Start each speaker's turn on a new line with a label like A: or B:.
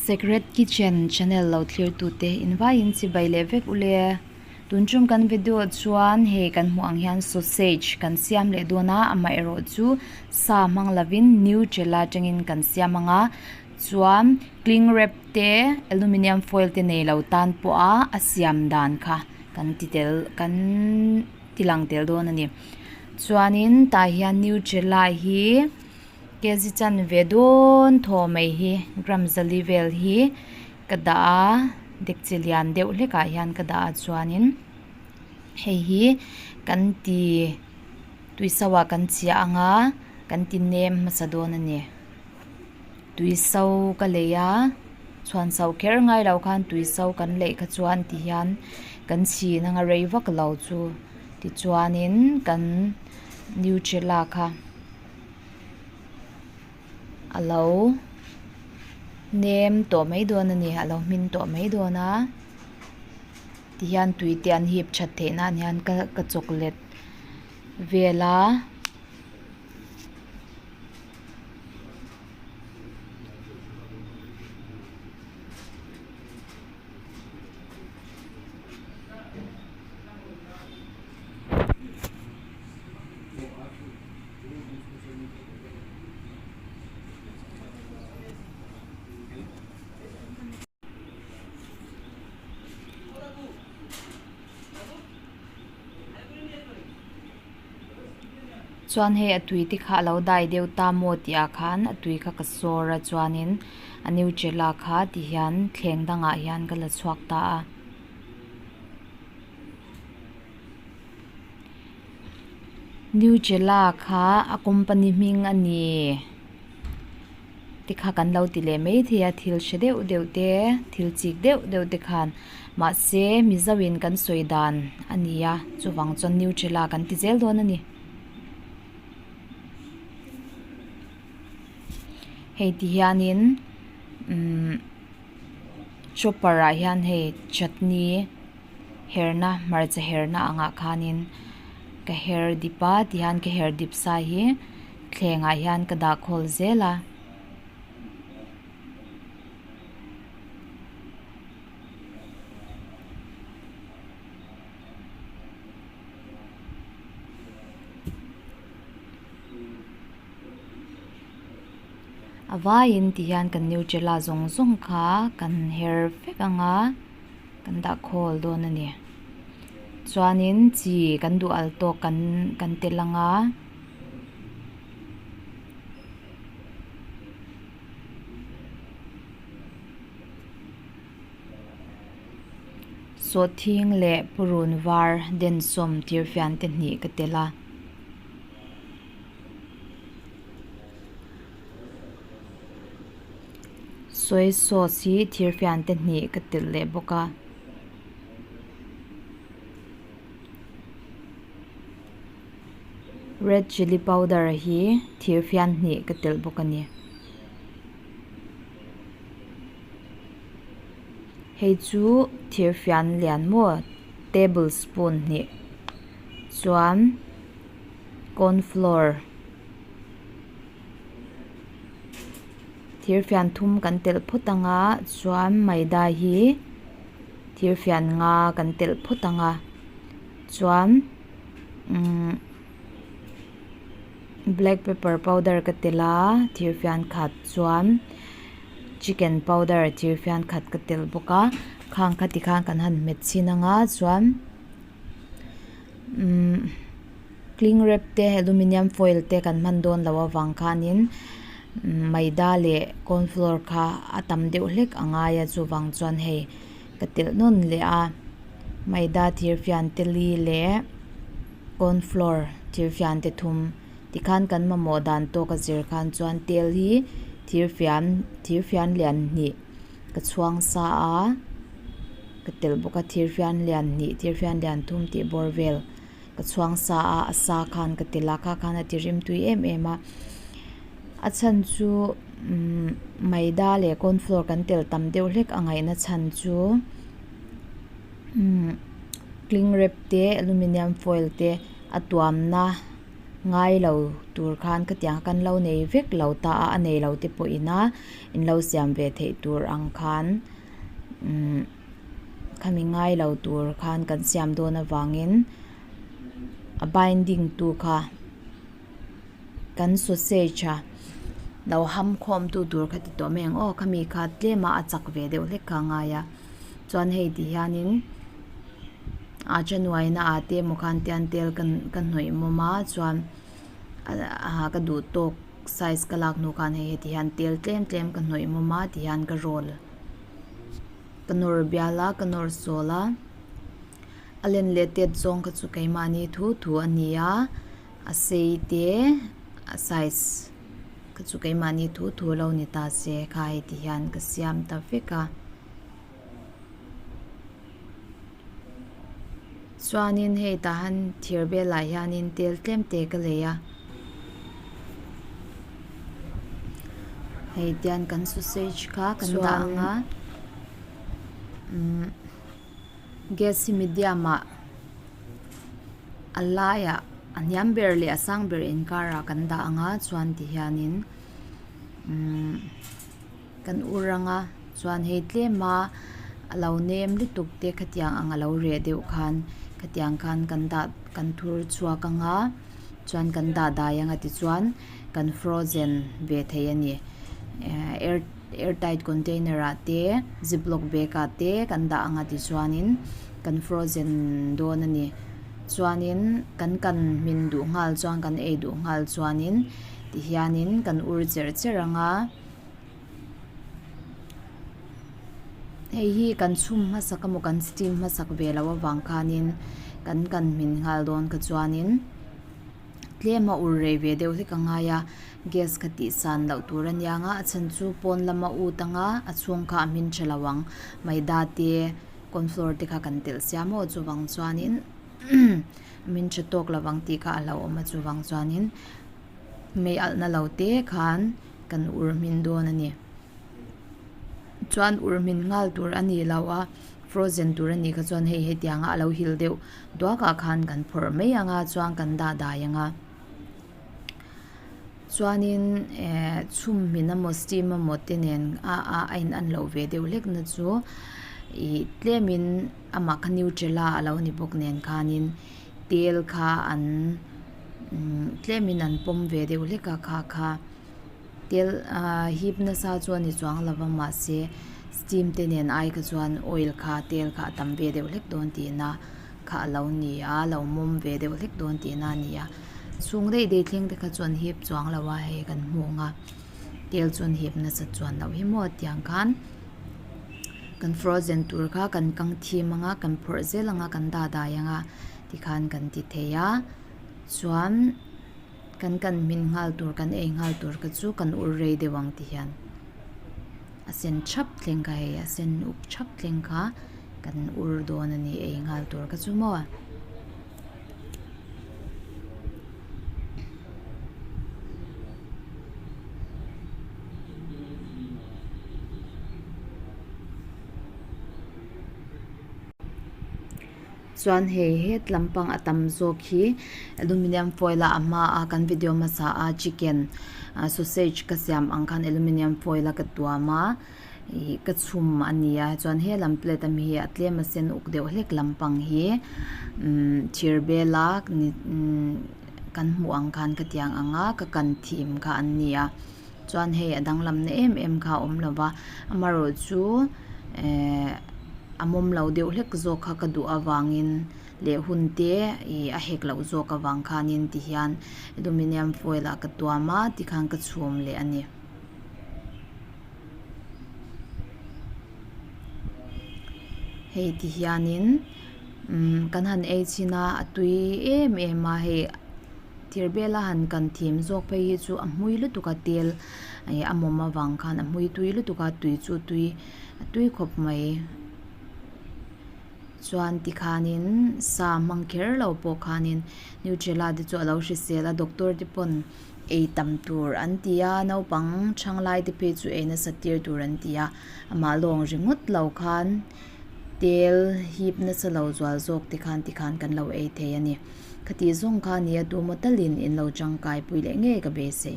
A: Secret Kitchen channel lo thlir tute invaiin chibai leh vek ule. Tun tum kan video chuan hei kan hmuh ang hian sausage kan siam leh dawn a, amaherawh chu sa hmang lovin Nutella atangin kan siam ang a, chuan cling wrap te aluminium foil te nei lo tan pawha a siam dan kha kan ti tel kan ti lang tel dawn a ni. Chuanin tah hian Nutella hi kg chanve dawn thaw mai hi gram zali vel hi ka dah a dekchi lian deuh hlekah hian ka dah a chuanin hei hi kan ti tuiso ah kan chiah ang a kan ti nem hmasa dawn a ni tuiso ka lei a chhuan so kher ngai lo khan tuiso kan leih kha chuan ti hian kan chhin anga rei vak lo chu tichuanin kan nutella kha. A lo nem tawh mai dawn a ni a lo hmin tawh mai dawn a tihian tui te an hip that theih nan hian ka ka chocolate vel a. Chuan hei a tui te kha a lo dai deuh ta maw tih ah khan a tui kha ka sawr a chuanin a nutella kha ti hian thleng dangah hian ka la chhuak ta a. Nutella kha a company hming a ni te kha kan lo ti leh maithei a thil hre deuh deuh te thil chik deuh deuh te khan mahse mizo in kan sawi dan a ni a chuvang chuan Nutella kan ti zel dawn a ni. Hei ti hianin umm chopper ah hian hei chutney herna hmarcha herna angah khanin ka her dip a tihian ka her dip sa hi thlengah hian ka dah khawl zel a. A vaiin tihian kan nutella zawng zawng kha kan her vek ang a. Kan dah khawl dawn a ni. Chuanin chi kan duh al tawk kan kan tel ang a. Sawhthing leh purun var densawm tirfian te hnih ka tel a. Soy sauce hi thirfian te hnih ka telh leh bawk a. Red chilli powder hi thirfian hnih ka telh bawk a ni. Hei chu thirfian lian maw table spoon hnih chuan corn flour. Thirfian thum kan telh phawt ang a chuan maida hi thirfian nga kan telh phawt ang a chuan umm black pepper powder ka telh a thirfian khat chuan chicken powder thirfian khat ka telh bawk a khang kha tikhan kan han hmet chhin ang a chuan umm. Cling wrap te aluminium foil te kan hman dawn loh avang khanin maida leh corn flour kha a tam deuh hlek a ngai a chuvang chuan hei ka telh nawn leh a maida thir fian te li leh corn flour thir fian te thum tikhan kan mamawh dan tawk a zir khan chuan tel hi thir fian thir fian lian hnih ka chhuang sa a ka telh bawk a thir fian lian hnih thir fian lian thum tih bawr vel. Ka chhuang sa a, a sa khan ka ti la kha khan a ti rim tui em em a. A chhan chu umm maida leh corn flour kan tel tam deuh hlek a ngaihna chhan chu umm cling wrap te aluminium foil te a tuamna Ngai lo tur khan khatiang kha kan lo nei vek lo ta a, a nei lo te pawh ina in lo siam ve theih tur ang khan umm khami ngai lo tur khan kan siam dawn avangin a binding tu kha kan sausage a lo ham khawm tu tur kha ti tawh mai ang aw khami kha tlem a a chak ve deuh hlek kha a ngai a chuan hei ti hianin a chanuaina ah te emaw khan tian tel ka ka hnawih mawm a chuan ah ka duh tawk size ka lak hnu khan hei heti hian tel tlem tlem ka hnawih mawm a ti hian ka roll ka nawr bial a ka nawr sawl a a len leh tet zawng kha chu keimahni thu thu a ni a a sei te a size kha chu keimahni thu thu lo ni ta se kha hei ti hian ka siam ta vek a. Chuanin hei tah han thir belah hianin tel tlem te ka lei a. Hei tian kan sausage kha kan dah ang a. Umm gas hi medium ah a laiah a hniam ber leh a sang ber inkarah kan dah ang a chuan ti hianin umm. Kan ur ang a chuan hei tlem a a lo nem lutuk te khatiang ang a lo reh deuh khan khatiang khan kan dah kan thur chhuak ang a chuan kan dah dai ang a tichuan kan frozen ve thei a ni ehh air air tight container ah te ziplock bag ah te kan dah ang a tichuanin kan frozen dawn a ni chuanin kan kan hmin duh nghal chuan kan ei duh nghal chuanin tihianin kan ur cherh cherh ang a. Hei hi kan chhum hmasak emaw kan steam hmasak ve loh avang khanin kan kan hmin nghal dawn kha chuanin tlem a ur rei ve deuh hlek a ngai a gas kha tih san loh tur a nia nga a chhan chu pawn lama ut anga a chhung kha a hmin tha lo ang maida te cornflour te kha kan telh sia maw chuvang chuanin a hmin tha tawk lo ang tih kha a hlauhawm a chuvang chuanin mei alhna lo te khan. Kan ur hmin dawn a ni. Chuan ur hmin nghal tur a ni lo a, frozen tur a nih kha chuan hei hetianga a lo hil deuh duakah khan kan phawrh mai ang a, chuan kan dah dai ang a. Chuanin eh chhum hmin emaw steam emaw te nen a a a in an loh ve deuh hlek na chu ih tlemin amah kha nutella a lo ni bawk nen khanin tel kha an tlemin an pawm ve deuh hlek a kha kha. Tel ah hip nasa chu a ni chuang lo va mahse steam te nen ai kha chuan oil kha tel kha a tam ve deuh hlek dawn tihna kha a lo ni a lo mawm ve deuh hlek dawn tihna a ni a chhung daih daih thleng te kha chuan hip chuang lo a hei kan hmuh ang a tel chuan hip nasa chuan loh hi maw tiang khan kan frozen tur kha kan kang thim ang a kan phawrh zel ang a kan dah dai ang a tikhan kan ti thei a chuan. Kan kan hmin nghal tur kan ei nghal tur kha chu kan ur rei deuh ang ti hian a sen thap thleng kha hei a sen uk thap thleng kha kan ur dawn a ni ei nghal tur kha chu maw. Chuan hei het lampang a tam zawk hi aluminium foil a a hma a kan video hmasa a chicken sausage ka siam ang khan aluminium foil a ka tuam a ih ka chhum a ni a chuan he lam plate ami hi a tlem a sen uk deuh hlek lampang hi umm thir bel a kan hmuh ang khan ka tiang ang a ka kan thim kha an ni a chuan hei a danglam na em em kha a awm lo va amaherawh chu ehh a mawm lo deuh hlek zawk kha ka duh avangin leh hun te ih a hek loh zawk avang khanin tihian aluminium foil ah ka tuam a tikhan ka chhum leh a ni. Hei ti hianin umm kan han ei chhin a a tui em em a hei. Thir bela han kan thim zawk phei hi chu a hmui lutuk a tel ih a mawm avang khan a hmui tui lutuk a tui chu tui a tui khawp mai chuan tikhanin sa hmang kher lo pawh khanin nutella te chu a lo hrisel a doctor te pawn ei tam tur an ti a naupang thanglai te phei chu ei nasa tir tur an ti a amah lawng ringawt lo khan tel hip nasa lo zual zawk te khan tikhan kan lo ei thei a ni. Khati zawng kha nia tu maw talin in lo tangkai pui leh ngei ka beisei.